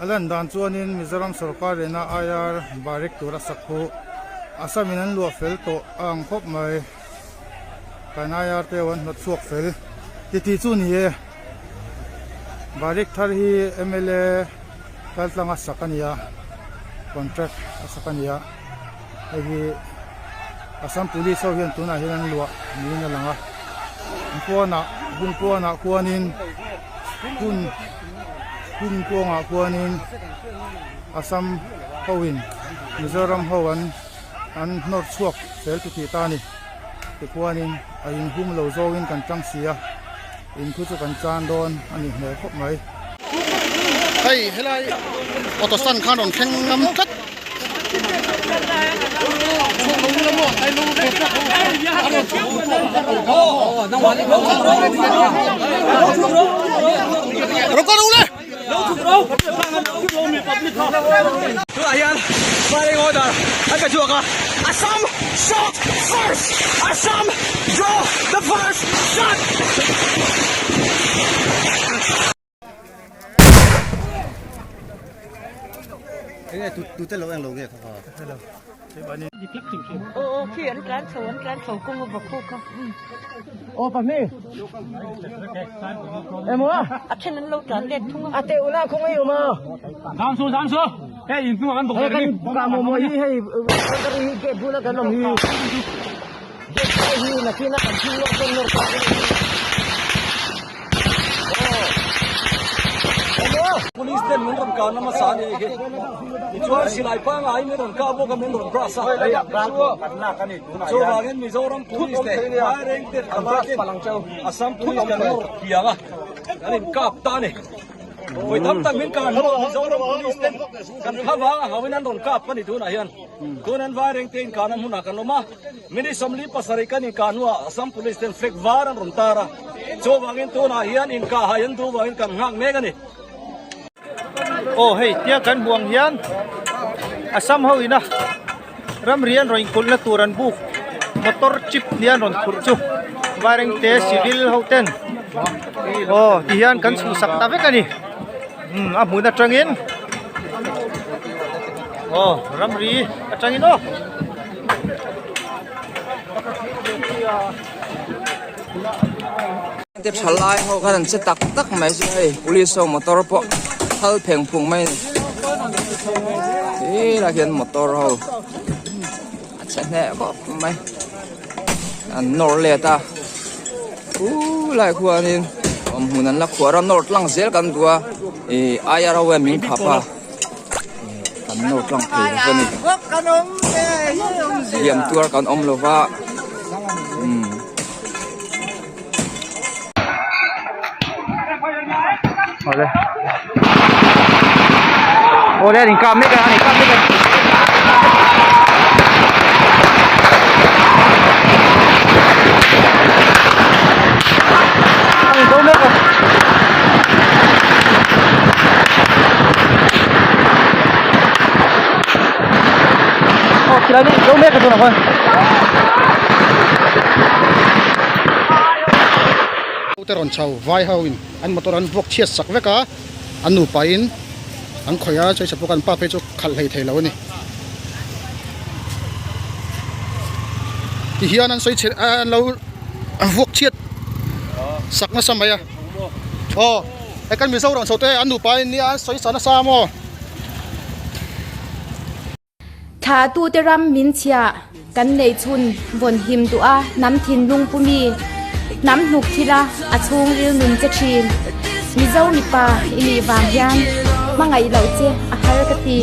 A lan dan chuanin Mizoram sorkar lehna IR barek tur a sak khu Assam in an luah fel tawh a ang khawp mai. Kan IR te an hnawt chhuak fel ti tih chu ni e. Barek thar hi mla kaltlanga sak a ni a, contract a sak a ni a. Hei hi Assam Police ho hian tunah hian an luah niin a lang a. Pawnah hmun pawnah khuanin hun hun kawngah khuanin Assam hoin Mizoram ho an an hnawr chhuak fel ti tih ta a ni. Tikhuanin a inhum lo zawngin kan tang si a, in thu chu kan chan dawn a ni hmel khawp mai. Hei helai auto stand khan rawn thleng ngam tlat. Rawn kal ru le. Tunah hian firing order an pe chhuak a, Assam shot first! Assam draw the first shot! Enge tu tu te lo eng lo nge kha kha. Aw aw khi an tlan chho an tlan chho kawng a va khawk a. Aw pahnih. Emaw a? A then an lo tlan let thung a. A teuh na khaw ngei awm a. Zam su zam su. Hei in hnungah kan bawk Hei kan kah maw maw hi hei kan hi gate bula kan awm hi. Gate hi nakin a kan thil lawk dawn nawr tak a ni. Police ten min rawn kah nasa a ni hei hi. Tichuan silai pangngai min rawn kah bawk a min rawn brush a. Chuvangin Mizoram Police te Vaireng te Thalai ten Assam Police kan nawr kiang a, kan inkap ta a ni. Vawi tam tak min kah hnuah Mizoram Police ten kan thlavang a hauin an rawn kap a ni tunah hian. Tun an Vaireng te inkahna hmunah kan awm a. Minute 47 kan inkah hnuah Assam Police ten flag var an rawn tar a, chuvangin tunah hian inkah hai an duh vangin kan nghak mek a ni. Aw hei tia kan hmuh ang hian Assam ho ina ramri an rawn inkulhna tur an buk motor chip nia an rawn phurh chu Vairengte civil ho ten aw ti hian kan chhuhsak ta vek a ni umm a hmun atangin aw ramri atangin aw. Te thalai ho khan an che tak tak mai chu hei police ho motor pawh thal pheng phung mai a ni helai hian motor ho a che hneh khawp mai an nawr let a khulai khuanin awm hmun an la khuar a nawr tlang zel kan duh a ih I R O M min khap a. Kan nawr tlang thei lo a ni hliam tuar kan awm lo va umm. Awle awle an inkap mek a an inkap mek a. An inko mek a. Aw khilai nih zo mek a tunah khuan. Te rawn chho vai ho in an motor an vuak chhiat sak vek a an nupa in an khawih a chawisa pawh an pa phei chu khalh hlei thei lo a ni tihian an sawi chhe an lo vuak chhiat sak nasa mai a aw. Hei kan Mizoram chho te an nupa in nia an sawi sa nasa maw? Thlahtute ram min chhiah kan nei chhun vawn him duh a hnam thinlung pumi hnam hnuk thila a chhungril nun che thin. Mizo mipa i nih vang hian hmangaih loh che a har ka ti.